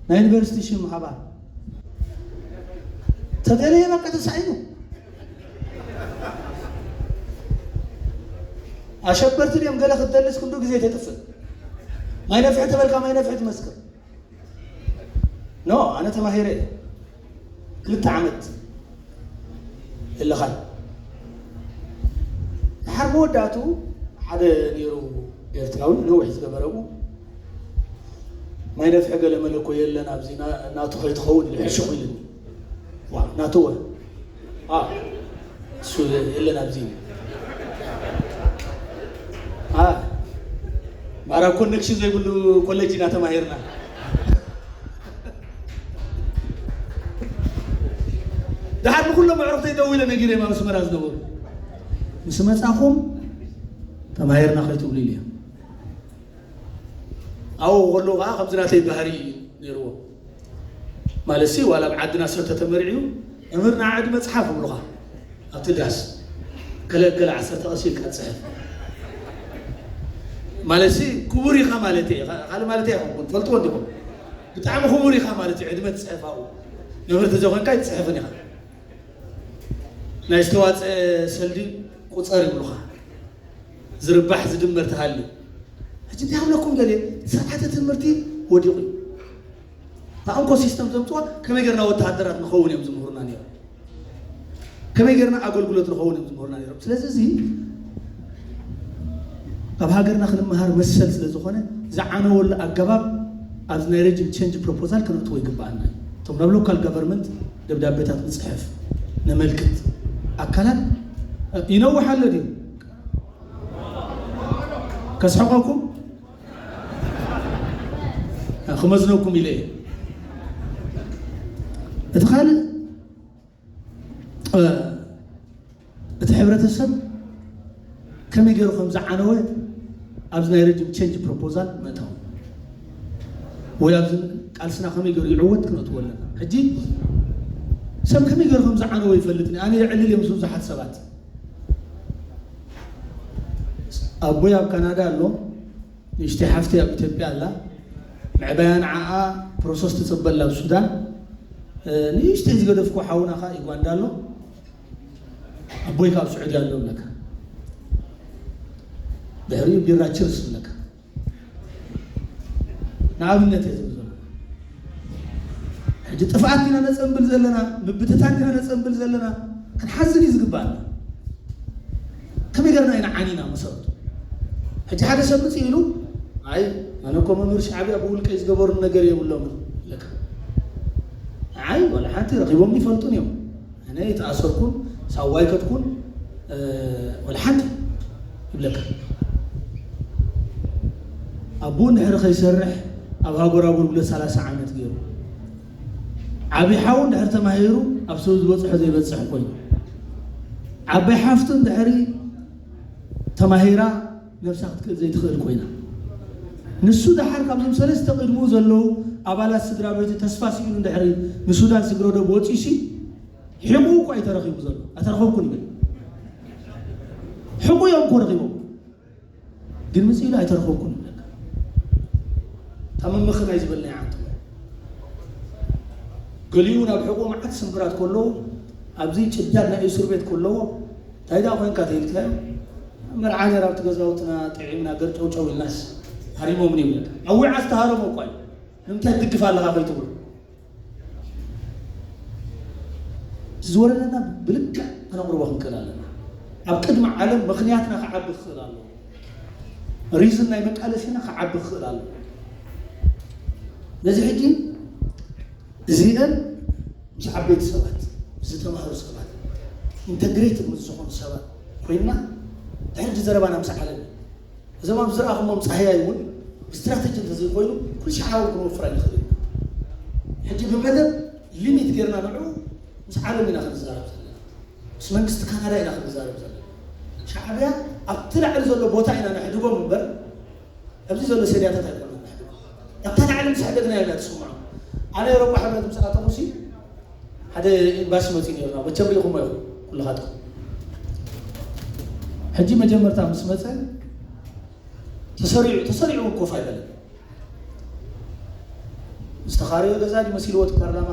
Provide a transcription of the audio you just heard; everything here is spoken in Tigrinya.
ናይ ዩኒቨርሲቲ ሽም ሃባ ተደለየ በቃ ተሳኢኑ። ኣሸበርቲ ድዮም ገለ ክትደልስ ክንዱ ግዜ ተጥፍእ። ማይ ነፍሒ ተበልካ ማይ ነፍሒ ትመስክር። ኖ ኣነ ተማሂረ እየ። ክልተ ዓመት እልኻል። ድሓር መወዳእቱ ሓደ ነይሩ ኤርትራዊ ነዊሕ ዝገበረ እቡ ማይ ነፍሒ ገለ መለ እኮ የለን ኣብዚ ና- ናቱ ከይትኸውን ኢሉ ሕሹኽ ኢሉኒ። ዋ ናቱ ወ ዋ እሱ የለን ኣብዚ አ ማራ ኮኔክሽን ዘይብሉ ኮሌጅ ኢና ተማሂርና። ድሓር ንኩሎም ኣዕሩኽተይ ደዊለ ነጊረዮም ኣብ ኣስመራ ዝነበሩ ምስ መጻኹም ተማሂርና ከይትብሉ ኢለ ኣብኡ ከለዉ ከዓ ከምዚ ናተይ ባህሪ እዩ ነይርዎ። ማለት ሲ ዋላ ኣብ ዓድና ሰብ ተተመሪዕዩ እምር ንዓ ዕድመ ጽሓፍ ይብሉኻ ኣብቲ ዳስ ገለ ገለ ዓሰርተ ቀስ ኢልካ ትጽሕፍ ማለት ሲ ክቡር ኢኻ ማለት እየ። ካልእ ማለት ኣይኮንኩን ትፈልጥዎ እንዲኹም ብጣዕሚ ክቡር ኢኻ ማለት እዩ። ዕድመ ትጽሕፍ ኣብኡ መምህር ተዘይኮንካ ኣይትጽሕፍን ኢኻ። ናይ ዝተዋፀ ሰልዲ ቁፀር ይብሉኻ ዝርባሕ ዝድመር ተሃልዩ ሕጂ እንታይ ክብለኩም ገለ ስርዓተ ትምህርቲ ወዲቑ እዩ። ታንኮ ሲስተም ዘምፅዋ ከመይ ገርና ወተሃደራት ንኸውን እዮም ዝምህሩና ነይሮም። ከመይ ገርና ኣገልግሎት ንኸውን እዮም ዝምህሩና ነይሮም። ስለዚ እዚ ኣብ ሃገርና ክንመሃር መሰል ስለ ዝኾነ ዝዓነወሉ ኣገባብ ኣብዚ ናይ ረጅም ቸንጅ ፕሮፖዛል ክነእትዎ ይግበኣና እዩ። እቶም ናብ ሎካል ጋቨርንመንት ደብዳቤታት ንፅሕፍ ነመልክት ኣካላት ይነውሕ ኣሎ ድዩ? ከስሕቐኩም ክመዝነኩም ኢለ እየ። እቲ ካልእ እቲ ሕብረተሰብ ከመይ ገይሩ ከም ዝዓነወ ኣብዚ ናይ ረጅም ቸንጅ ፕሮፖዛል ምእታው ወይ ኣብዚ ቃልስና ከመይ ገይሩ ይዕወት ክነእትዎ ኣለና። ሕጂ ሰብ ከመይ ገይሩ ከም ዝዓነወ ይፈልጥ ኣነ የዕልል እዮም ብዙሓት ሰባት ኣቦይ ኣብ ካናዳ ኣሎ ንእሽተይ ሓፍተይ ኣብ ኢትዮጵያ ኣላ ምዕባያ ንዓኣ ፕሮሰስ ትፅበል ኣብ ሱዳን ንእሽተይ ዝገደፍኩ ሓውና ከዓ ዩጋንዳ ኣሎ ኣቦይ ካብ ስዑዲ ኣሎ ብለካ ድሕሪኡ ቢራ ችርስ ብለካ ንኣብነት እየ ዝብል ዘሎ ሕጂ ጥፍኣት ኢና ነፀንብል ዘለና ምብትታን ኢና ነፀንብል ዘለና ክንሓዝን እዩ ዝግባኣና ከመይ ገርና ኢና ዓኒና መሰረቱ ሕጂ ሓደ ሰብ ምፅ ኢሉ ኣይ ኣነ እኮ መምህር ሻዕብያ ብውልቀይ ዝገበሩ ነገር የብሎምን ይብለካ ንዓይ ዋላ ሓንቲ ረኺቦም ይፈልጡን እዮም ኣነ ይተኣሰርኩን ሳዋ ይከድኩን ዋላ ሓንቲ ይብለካ ኣቦኡ እንድሕሪ ከይሰርሕ ኣብ ሃጎር ኣጎልጉለት ሰላሳ ዓመት ገይሩ ዓብዪ ሓዉ እንድሕር ተማሂሩ ኣብ ሰብ ዝበፅሖ ዘይበፅሕ ኮይኑ ዓባይ ሓፍቱ እንድሕሪ ተማሂራ ነብሳ ክትክእል ዘይትኽእል ኮይና ንሱ ደሓር ካብዞም ሰለስተ ቅድሙ ዘለዉ ኣባላት ስድራ ቤቱ ተስፋ ስኢኑ እንድሕሪ ንሱዳን ስግረዶብ ወፂሲ ሕቁ እኳ እዩ ተረኺቡ ዘሎ ኣይተረኸብኩን ይብል ሕቁ እዮም እኮ ረኺቦም ግን ምፅኢሉ ኣይተረኸብኩን ይብለካ እታ መመኽናይ ዝበልናይ ዓንተ ገሊኡ ናብ ሕቁ መዓት ስምብራት ከለዉ ኣብዚ ጭዳድ ናይ እስር ቤት ከለዎ እንታይ ደኣ ኮንካ ተይልካዮ መርዓ ነራ ኣብቲ ገዛውትና ጥዒምና ገርጨውጨው ኢልናስ ሃሪሞምኒ ይብለካ ኣዊዓ ዝተሃረሞ እኳ እዩ ንምንታይ ትድግፍ ኣለኻ ከይትብሎ ዝወረደና ብልክዕ ክነቕርቦ ክንክእል ኣለና ኣብ ቅድሚ ዓለም ምኽንያትና ክዓቢ ክኽእል ኣለዎ ሪዝን ናይ መቃለሲና ክዓቢ ክኽእል ኣለዎ ነዚ ሕጂ እዚአን ምስ ዓበይቲ ሰባት ዝተማሃሩ ሰባት ኢንተግሬትድ ምስ ዝኾኑ ሰባት ኮይንና ድሕጂ ዘረባና ምስ ዓለም እዞም ኣብ ዝረኣኹሞም ፃህያይ እውን ብስትራተጂ እንተዘይኮይኑ ኩሉ ሻዕራዊ ክንወፍር ኣይንኽእል ሕጂ ብመደብ ሊሚት ጌርና ንዑ ምስ ዓለም ኢና ክንዛረብ ዘለና ምስ መንግስቲ ካናዳ ኢና ክንዛረብ ዘለና ሻዕብያ ኣብቲ ላዕሊ ዘሎ ቦታ ኢና ነሕድጎም እምበር ኣብዚ ዘሎ ሰድያታት ኣይኮነን ነሕድጎም ኣብታ ላዕሊ ምስ ሕደግና ኢና ትስምዖ ኣነ ኤሮጳ ሕብረት ምስ ኣተኹሲ ሓደ ኤምባሲ መፂኡ ነይሩ ናብ መቸም ሪኢኹሞ ኢኹም ኩልኻትኩም ሕጂ መጀመርታ ምስ መፀ ተሰሪዑ ተሰሪዑ እውን ኮፍ ኣይበለን ዝተኻረዮ ገዛ ድዩ መሲልዎ እቲ ፓርላማ?